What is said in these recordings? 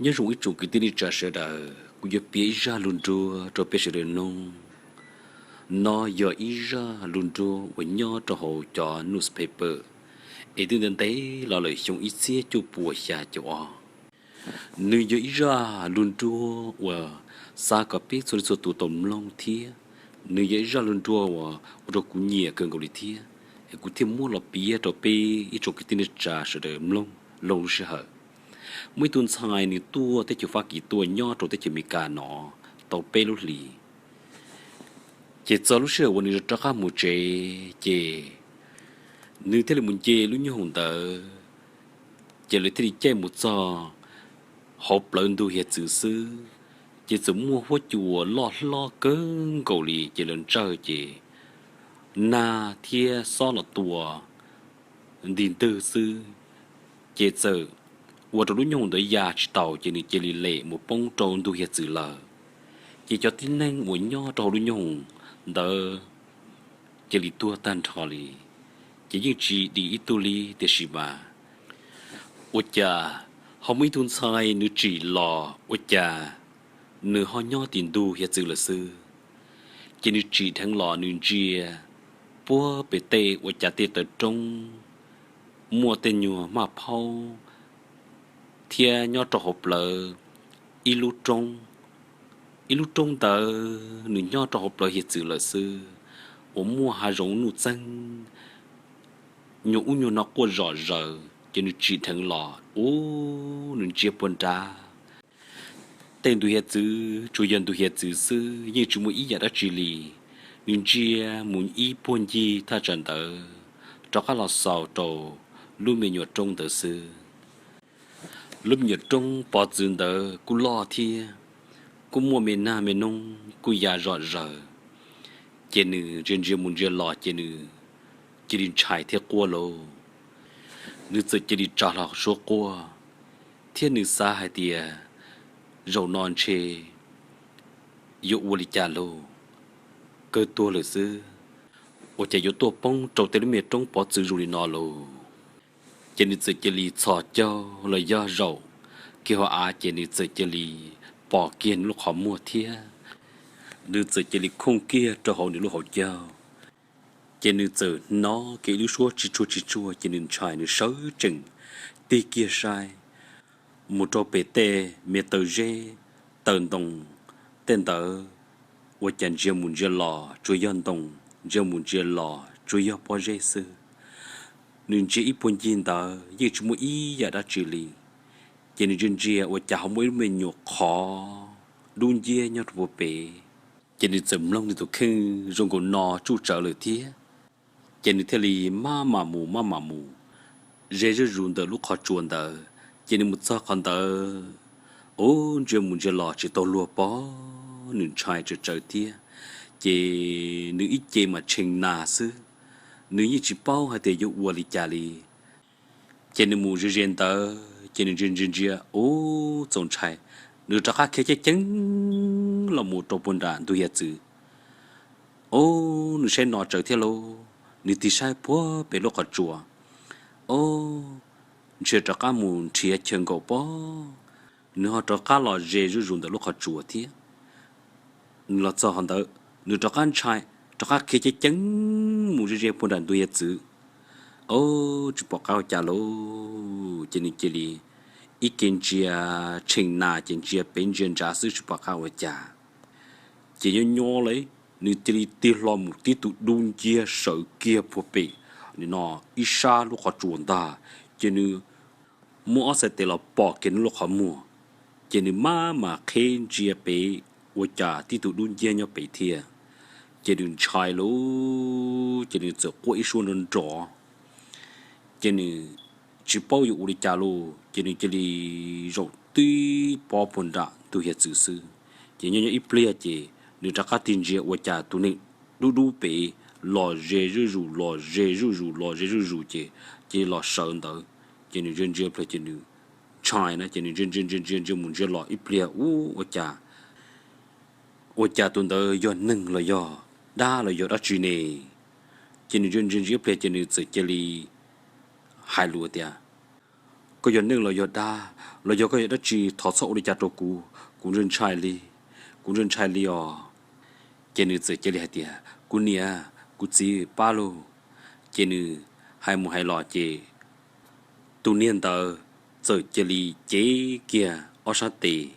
Nyob zoo ib tsoom kwv tij neej tsa sawv daws, kuv yuav piav ib zaj lug nruag rau peb sawv daws mloog. No yog ib zaj lug nruag uas nyob rau hauv cov newspaper, es twb ntev ntev los lawm xyoo ib txhiab cuaj puas xya caum ob. Nws yog ib zaj lug nruag uas xav kom peb txhua leej txhua tus tau mloog thiab. Nws yog ib zaj lug nruag uas ua rau kuv nyiam kawg nkaus li thiab, es kuv thiaj muab los piav rau peb ib tsoom kwv tij neej tsa sawv daws mloog. Lub sij hawm muaj ib tug ntxhais nws tuaj teb chaws Fab Kis tuaj nyob rau teb chaws Amelikas no tau peb lub hlis, ces txog lub sij hawm uas nws rov qab mus tsev ces nws thiaj li mus nce lub nyoob hoom ntawd, ces lawv thiaj li caij mus txog hauv plawv ntug hiav txwv xwb, ces txawm muaj huab cua loj hlob kawg nkaus li, ces lawv ntsawj ces nag thiab xob los tua nti ntwg xwb, ces txawm ua rau lub nyoob hoom ntawd ya tsis taus, ces nws cia li lem mus poob rau ntug hiav txwv lawm. Ces cov tib neeg uas nyob rau hauv lub nyoob hoom ntawd cia li tuag tag nrho li, ces yeej tsis dim ib tug li. Tiam sis mas ua cas ho muaj ib tug ntxhais nws tsim los ua cas nws ho nyob tim ntug hiav txwv lawm xwb. Ces nws tsim dheev los nws ntsia puag pem tej ua cas tej taw roob muaj tej nyuag maj phaub thiab nyob rau hauv plawv ib lub roob. Ib lub roob ntawd nws nyob rau hauv plawv hiav txwv lawm xwb, uas muaj hav zoov nuj txeeg nyuag ub nyuag no quaj zom zaws, ces nws tsim dheev los ub nws ntsia puag nrad tej ntug hiav txwv tsuas yog ntug hiav txwv xwb, yeej tsis muaj ib yam dab tsi li. Nws ntsia mus ib puag ncig thaj tsam ntawd rov qab los xaus rau lub me nyuam roob ntawd xwb. Lub me nyuam roob pov txwv ntawd kuj loj thiab, kuj muaj me nag me noob kuj ya zom zaws, ces nws ntsia ntsia mus ntsia los ces nws cia li ntshai thiab quaj lauj. Nws txawm cia li tsa hlo suab quaj, thiab nws xav hais tias zaum no ntshe yuav ua li cas lauj, kawg tuag lawm xwb, ua cas yuav tuaj poob rau tej lub me roob pov txwv zoo li no lauj. Ces nws txawm cia li txhos caug los yog zaum kiag hauv av, ces nws txawm cia li pom kiag nws lub qhov muag thiab nws txawm cia li khooj kiag rau hauv nws lub hauv caug. Ces nws txawm hnov kiag ib lub suab tsis tsuag tsis tsuag, ces nws ntshai nws sawv tsees tig kiag saib mus rau pem tej me taw zeb taw ntoo tej ntawd, ua cas ntsia mus ntsia los tsuas yog ntoo, ntsia mus ntsia los tsuas yog pob zeb xwb. Nws ntsia ib puag ncig ntawd yeej tsis muaj ib yam dab tsi li, ces nws ntsia ntsia ua cas ho muaj ib lub me nyuam qhov dub nciab nyob rau puag pem. Ces nws txawm mloog nws tus kheej zoo nkaus no tsuj tsawv lawm thiab, ces nws thiaj li maj mam mus maj mam mus ze zuj zus ntawm lub qhov tsua ntawd. Ces nws mus txog qhov ntawd, ub, ntsia mus ntsia los tsis tau luag pob, nws ntshai tsawv tsawv thiab, ces nws ib ce mas tshee nas xwb, nws yeej tsis paub hais tias yuav ua li cas li. Ces nws mus ze ze ntawd ces nws ntsia ntsia ntsia, ub, txaus ntshai, nws rov qab khiav ceev ceev los mus rau puag nram ntug hiav txwv. Ub, nws saib no tsawv thiab lauj, nws tig saib puag pem lub qhov tsua, ub, ntshe rov qab mus nrhiav chaw nkaum pob, nws ho rov qab los ze zuj zus ntawm lub qhov tsua thiab. Nws los txog qhov ntawd, nws rov qab ntshai, rov qab khiav ceev ceev mus ze ze puag nram ntug hiav txwv. Ub, tsis pom qab ua cas lauj, ces nws cia li ib ce ntsia tshee nas ces ntsia pem ntsia nrad xwb tsis pom qab ua cas. Ces nyob nyob li, nws cia li tig hlo mus tib tug dub nciab sawv kiag puag pem no ib sab lub qhov tsua ntag. Ces nws muab ob txhais tes los pom kiag nws lub qhov muag, ces nws maj mam qheb ntsia pem ua cas tib tug dub nciab nyob pem thiab. Ces nws ntshai lauj, ces nws txawm quaj ib suab nrov nrov, ces nws tsis paub yuav ua li cas lauj, ces nws cia li zaum tib pob puag nram ntug hiav txwv xwb. Ces nyob nyob ib pliag ces nws rov qab tig ntsia ua cas tus neeg dub dub pem los ze zuj zus los ze zuj zus los ze zuj zus, ces cia li los sawv ntawd. Ces nws ntsia ntsia pliag ces nws ntshai na, ces nws ntsia ntsia ntsia ntsia mus ntsia los ib pliag, ub, ua cas ua cas tus ntawd yog neeg los yog dab los yog dab tsi ne? Ces nws ntsia ntsia ntsia ib pliag ces nws txawm cia li hais lus tias, Koj yog neeg los yog dab, los yog koj yog dab tsi, thov txhob ua li cas rau kuv, kuv ntshai ntshai li, kuv ntshai ntshai li os. Ces nws txawm cia li hais tias, Kuv niam, kuv txiv, pab lauj. Ces nws hais mus hais los ces tus niag ntawd txawm cia li cev kiag ob sab tes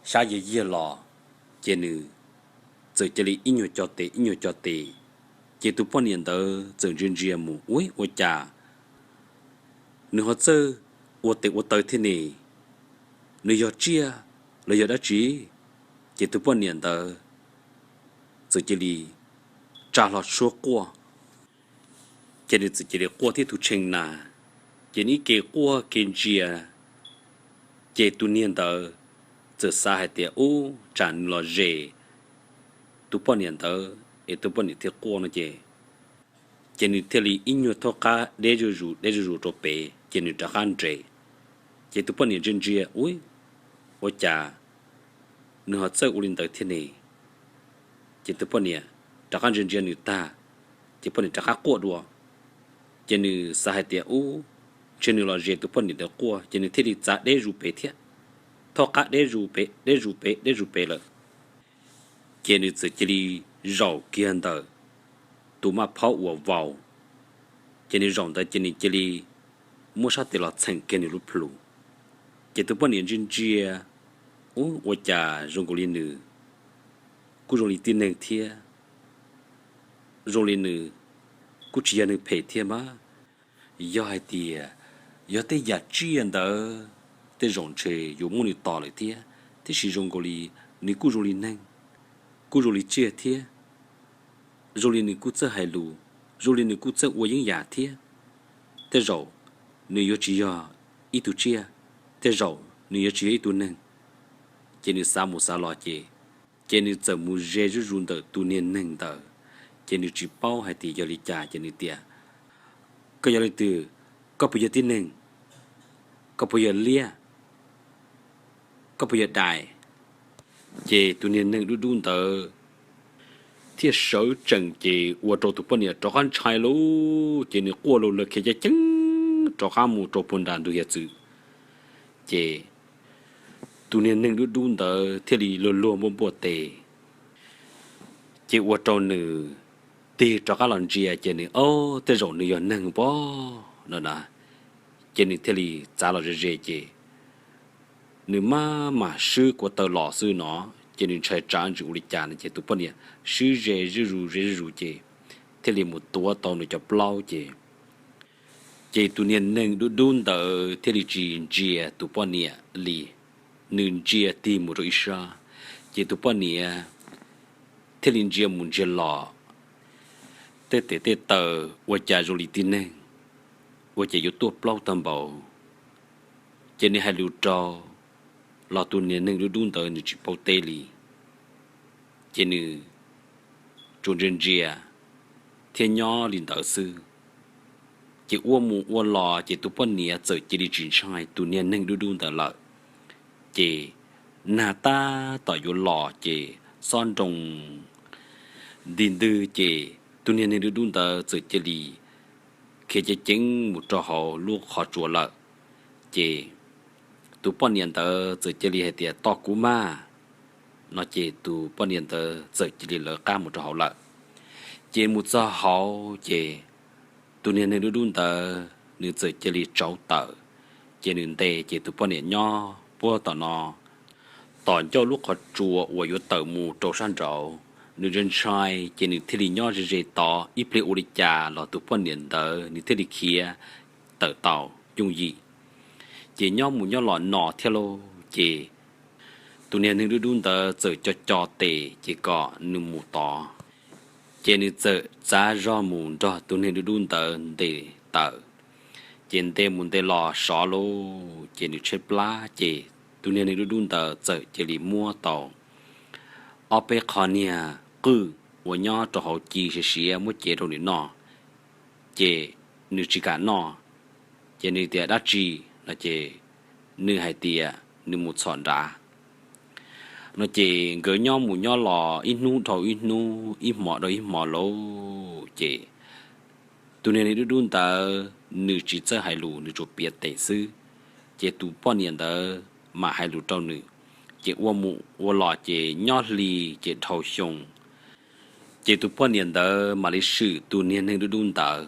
xyab yiag yiag los, ces nws txawm cia li ib nyuag co tes ib nyuag co tes. Ces tus poj niam ntawd txawm ntsia ntsia mus, Ub, ua cas nws ho txawj ua tes ua taw thiab ne? Nws yog tsiaj los yog dab tsi? Ces tus poj niam ntawd txawm cia li tsa hlo tshuab quaj. Ces nws txawm cia li quaj thiab tus tshee na, ces nws ib ke quaj ke ntsia, ces tus niag ntawd txawm xav hais tias, Ub, tsam nws los zes tus poj niam ntawd es tus poj niam thiaj quaj no ces, ces nws thiaj li ib nyuag thaub qab deb zuj zus deb zuj zus rau pem, ces nws rov qab nres. Ces tus poj niam ntsia ntsia, Ub, ua cas nws ho txawj ua li ntawd thiab ne? Ces tus poj niam rov qab ntsia ntsia nws tag, ces poj niam rov qab quaj dua. Ces nws xav hais tias, Ub, ntshe nws los zes tus poj niam ntawd quaj, ces nws thiaj li txav deb zus pem thiab, thaub qab deb zus pem deb zus pem deb zus pem lawm. Ces nws txawm cia li zaum kiag ntawm tus maj phaub uas vau, ces nws zaum ntawd ces nws cia li muab sab tes los txheem kiag nws lub plhu. Ces tus poj niam ntsia ntsia, Ub, ua cas zoo nkaus li nws kuj zoo li tib neeg thiab, zoo li nws kuj tsis yog neeg phem thiab mas. Yog hais tias yog tej yam tsiaj ntawd tej zaum ntshe yuav muab nws tom lawm thiab, tiam sis zoo nkaus li nws kuj zoo li neeg, kuj zoo li tsiaj thiab, zoo li nws kuj txawj hais lus, zoo li nws kuj txawj ua yeeb yam thiab. Tej zaum nws yuav tsis yog ib tug tsiaj, tej zaum nws yuav tsis yog ib tug neeg. Ces nws xav mus xav los ces, ces nws txawm mus ze zuj zus ntawm tus niag neeg ntawd, ces nws tsis paub hais tias yog li cas ces nws tias, Koj yog leej twg? Koj puas yog tib neeg? Koj puas yog liab? Koj puas yog dais? Ces tus niag neeg dub dub ntawd thiaj sawv tsees ces ua rau tus poj niam rov qab ntshai lauj, ces nws quaj lauj lawg khiav ceev ceev rov qab mus rau puag nram ntug hiav txwv. Ces tus niag neeg dub dub ntawd thiaj li luag luag npuaj npuaj tes, ces ua rau nws tig rov qab los ntsia ces nws, Ob, tej zaum nws yog neeg pob no na. Ces nws thiaj li txav los ze ze ces nws maj mam swb kuav taw los xwb no, ces nws ntshai tsam ntsis ua li cas no ces tus poj niam swb ze zuj zus ze zuj zus ces thiaj li mus tuav tau nws cov plaub ces, ces tus niag neeg dub dub ntawd thiaj li tsis ntsia tus poj niam li, nws ntsia tig mus rau ib sab, ces tus poj niam thiaj li ntsia mus ntsia los, tej tes tej taw ua cas zoo li tib neeg, ua cas yuav tuaj plaub tag npaum. Ces nws hais lus rau los tus niag neeg dub dub ntawd nws tsis paub teb li, ces nws tsuas ntsia ntsia thiab nyob li ntawd xwb. Ces ua mus ua los ces tus poj niam txawm cia li tsis ntshai tus niag neeg dub dub ntawd lawm. Ces nag tab tom yuav los ces xob nroo nti ntwg ces tus niag neeg dub dub ntawd txawm cia li khiav ceev ceev mus rau hauv lub qhov tsua lawm. Ces tus poj niam ntawd txawm cia li hais tias, Tos kuv mas, no ces tus poj niam ntawd txawm cia li lawv qab mus rau hauv lawm. Ces mus txog hauv ces tus niag neeg dub dub ntawd nws txawm cia li tsauv tawm, ces nws ntes ces tus poj niam nyob puag tom no, tom ncauj lub qhov tsua uas yuav tawm mus rau sab nraud. Nws ntshai ntshai ces nws thiaj li nyob ze ze tod ib pliag ua li cas los tus poj niam ntawd nws thiaj li khiav tawm tau yooj yim. Ces nyob mus nyob los no thiab lauj ces tus niag neeg dub dub ntawd txawm co co tes ces kom nws mus tod. Ces nws txawm txav zog mus nrog tus neeg dub dub ntawd ntes tawm. Ces ntes mus ntes los sov lauj ces nws tshaib plab ces tus niag neeg dub dub ntawd txawm cia li muab tau ob peb qho niag qwj uas nyob rau hauv ci siav siav muab cev rau nws noj. Ces nws tsis kam noj, ces nws tias, Dab tsi? No ces nws hais tias nws mus txhom nrad. No ces nkawd nyob mus nyob los ib hnub dhau ib hnub, ib hmo dhau ib hmo lauj ces tus niag neeg dub dub ntawd nws tsis txawj hais lus, nws tsuas piav tes xwb. Ces tus poj niam ntawd mam hais lus rau nws, ces ua mus ua los ces nyob hli ces dhau xyoo, ces tus poj niam ntawd mam li swm tus niag neeg dub dub ntawd.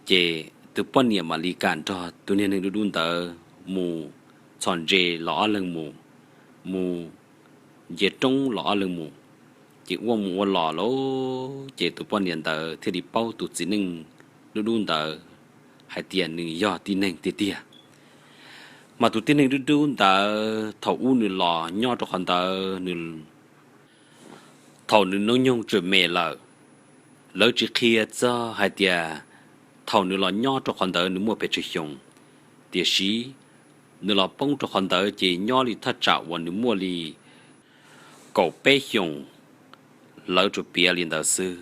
Ces tus poj niam mam li kam nrog tus niag neeg dub dub ntawd mus txhom ntses los ob leeg mus, mus nce roob los ob leeg mus. Ces ua mus ua los lauj, ces tus poj niam ntawd thiaj li paub tus txiv neej dub dub ntawd hais tias nws yog tib neeg tiag tiag. Mas tus tib neeg dub dub ntawd thaum ub nws los nyob rau qhov ntawd, nws thaum nws hnub nyoog tseem me lawm, lawv tsis qhia txog hais tias thaum nws los nyob rau qhov ntawd nws muaj pes tsawg xyoo, tiam sis nws los poob rau qhov ntawd ces nyob li thaj tsam uas nws muaj li kaum peb xyoos, lawv tsuas piav li ntawd xwb.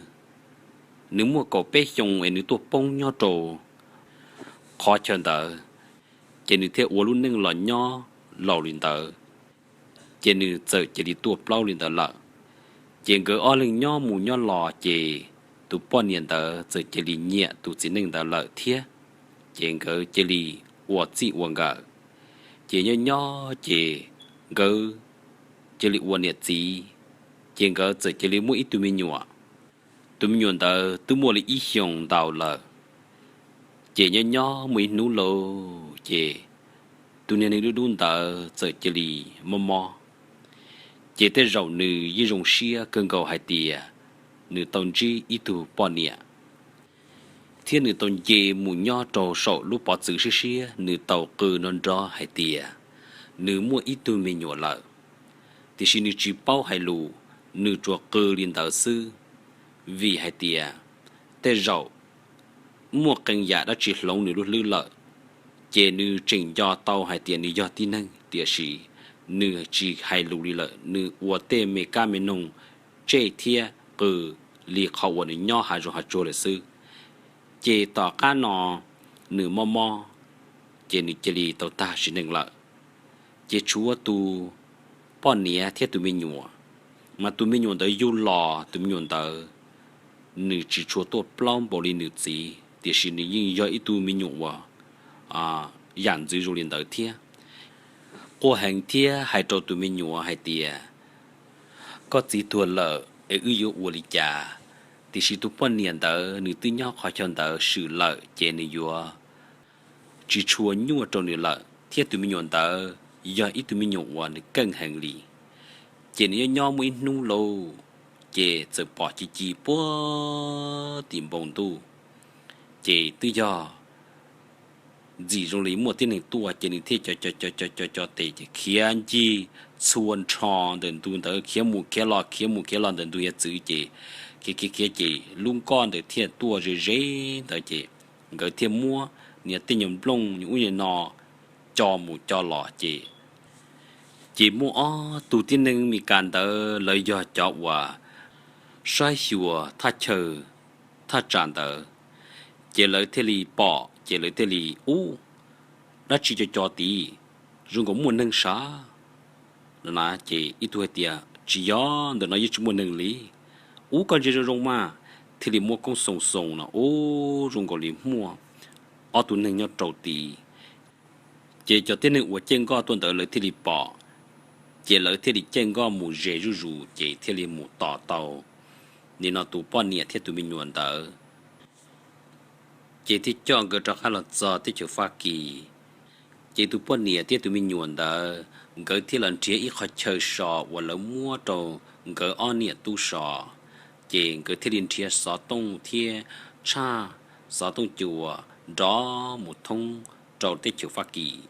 Nws muaj kaum peb xyoos es nws tuaj poob nyob rau qhov chaw ntawd, ces nws thiaj ua lub neej los nyob laus li ntawd, ces nws txawm cia li tuaj plaub li ntawd lawm. Ces nkawd ob leeg nyob mus nyob los ces tus poj niam ntawd txawm cia li nyiam tus txiv neej ntawd lawm thiab, ces nkawd cia li ua txij ua nkawm. Ces nyob nyob ces nkawd cia li ua niam txiv, ces nkawd txawm cia li muaj ib tug me nyuam. Tus me nyuam ntawd twb muaj li ib xyoos ntau lawm. Ces nyob nyob muaj ib hnub lauj, ces tus niag neeg dub dub ntawd txawm cia li mob mob. Ces tej zaum nws yeej zoo siab kawg nkaus hais tias nws tau ntsib ib tug poj niam, thiab nws tau nce mus nyob rau saum lub pov txwv siab siab, nws tau qw nrov nrov hais tias nws muaj ib tug me nyuam lawm. Tiam sis nws tsis paub hais lus, nws tsuas qw li ntawd xwb, vim hais tias tej zaum muaj qee yam dab tsi hloov nws lub hlwb lawm. Ces nws tseem nco tau hais tias nws yog tib neeg, tiam sis nws tsis hais lus li lawm, nws ua tej me kab me noog tsej thiab qw li qhov uas nws nyob hav zoov hav tsuag lawm xwb. Ces tom qab no nws mob mob, ces nws cia li tau tag sim neej lawm. Ces tshuav tus poj niam thiab tus me nyuam, mas tus me nyuam ntawd yug los, tus me nyuam ntawd nws tsis tshua tuaj plaub npaum li nws txiv, tiam sis nws yeej yog ib tug me nyuam uas yam ntxwv zoo li ntawd thiab. Quaj heev thiab hais rau tus me nyuam hais tias, koj txiv tuag lawm es wb yuav ua li cas? Tiam sis tus poj niam ntawd nws twb nyob qhov chaw ntawd swm lawm, ces nws yuav tsis tshua nyuaj rau nws lawm, thiab tus me nyuam ntawd yog ib tug me nyuam uas nws keej heev li. Ces nws nyob nyob muaj ib hnub lauj, ces txawm pom ci ci puag tim npoo ntuj, ces twb yog ntxim zoo li muaj tib neeg tuaj, ces nws thiaj co co co co co tes ces khiav ncig txhua nrho ntawm ntug ntawd, khiav mus khiav los khiav mus khiav los ntawm ntug hiav txwv, ces khiav khiav khiav ces lub nkoj ntawd thiaj tuaj ze ze ntawd, ces nkawd thiaj muab niag tej nyuag nplooj ub nyuag no co mus co los ces, ces muaj ob tug tib neeg Mes Kas ntawd, lawv yog cov uas saib xyuas thaj chaw thaj tsam ntawd, ces lawv thiaj li pom, ces lawv thiaj li, ub, dab tsi co co tid, zoo nkaus muaj neeg sav no na. Ces ib tug hais tias, tsis yog, ntawm no yeej tsis muaj neeg li. Ub, koj ntsia zoo zoo mas. Thiaj li muab koob xoo xoo no, ub, zoo nkaus li muaj ob tug neeg nyob rau tid. Ces cov tib neeg uas caij nkoj tuaj ntawd lawv thiaj li pom, ces lawv thiaj li caij nkoj mus ze zuj zus, ces thiaj li mus tos tau nim no tus poj niam thiab tus me nyuam ntawd, ces thiaj coj nkawd rov qab los txog teb chaws Fab Kis. Ces tus poj niam thiab tus me nyuam ntawd nkawd thiaj los nrhiav ib qhov chaw so uas lawv muab rau nkawd ob niam tub so. Ces nkawd thiaj li nrhiav xov tooj thiab tshaj xov tooj cua nrov mus thoob rau teb chaws Fab Kis,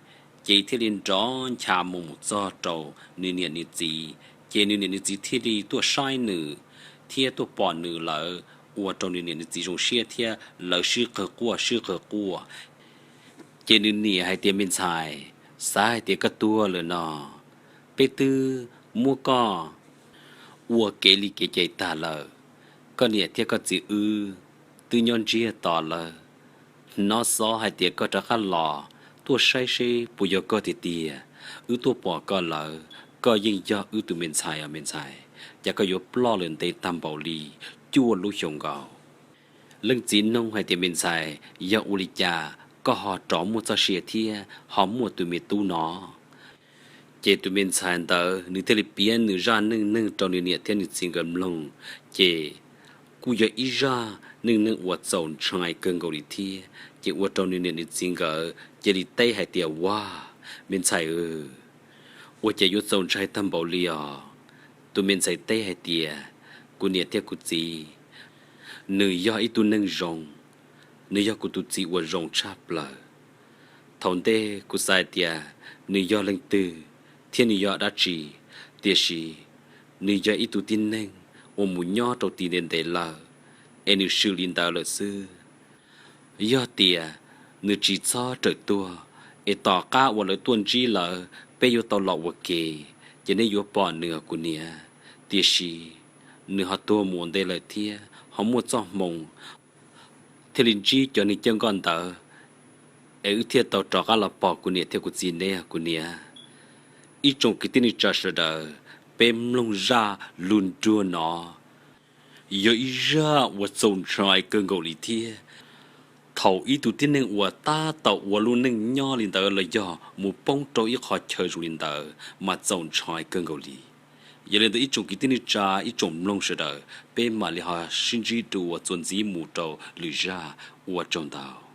ces thiaj li nrov ncha mus mus txog rau nws niam nws txiv. Ces nws niam nws txiv thiaj li tuaj saib nws thiab tuaj pom nws lawm, ua rau nws niam nws txiv zoo siab thiab lawv sib qawg quaj sib qawg quaj. Ces nws niam hais tias, me ntxhais, xav hais tias koj tuag lawm no, peb twb muab koj ua kev li kev cai tag lawm. Koj niam thiab koj txiv wb twb nyob ntsiag to lawm. Hnov xov hais tias koj rov qab los, tuaj saib seb puas yog koj tiag tiag. Wb tuaj pom koj lawm, koj yeej yog wb tus me ntxhais os me ntxhais. Cas koj yuav ploj lawm ntev tag npaum li cuaj lub xyoo nkaus? Leej txiv nug hais tias, Me ntxhais, yog ua li cas koj ho rov muaj txoj sia thiab ho muaj tus me tub no? Ces tus me ntxhais ntawd nws thiaj li piav nws zaj neej neeg rau nws niam thiab nws txiv nkawd mloog. Ces kuj yog ib zaj neej neeg uas txaus ntshai kawg nkaus li thiab, ces ua rau nws niam nws txiv nkawd cia li teb hais tias, Ua, me ntxhais, ua cas yuav txaus ntshai tag npaum li os? Tus me ntxhais teb hais tias, Kuv niam thiab kuv txiv, nws yog ib tug neeg zoo, nws yog kuv tus txiv uas zoo tshaj plaws. Thaum ntej kuv xav hais tias nws yog leej twg thiab nws yog dab tsi, tiam sis nws yog ib tug tib neeg uas mus nyob rau tim ntev ntev lawm, es nws swm li ntawd lawm xwb. Yog tias nws tsis txhob rawm tuag, es tom qab uas lawv tuaj ntsib lawv, peb yuav tau los ua ke, ces nej yuav pom nws, kuv niam. Tiam sis nws ho tuag mus ntev lawm thiab ho muaj txoj hmoo thiaj li ntsib cov neeg cawj nkoj ntawd, es wb thiaj tau rov qab los pom kuv niam thiab kuv txiv neb, kuv niam. Ib tsoom kwv tij neej tsa sawv daws, peb mloog zaj lus nruag no, yog ib zaj uas txaus ntshai kawg nkaus li thiab. Thaum ib tug tib neeg uas tab tom ua lub neej nyob li ntawd los yog mus poob rau ib qho chaw zoo li ntawd mas txaus ntshai kawg nkaus li. Yog li ntawd ib tsoom kwv tij neej tsa, ib tsoom mloog sawv daws, peb mam li ho sib ntsib dua txuas ntxiv mus rau lwm zaj, ua tsaug ntau.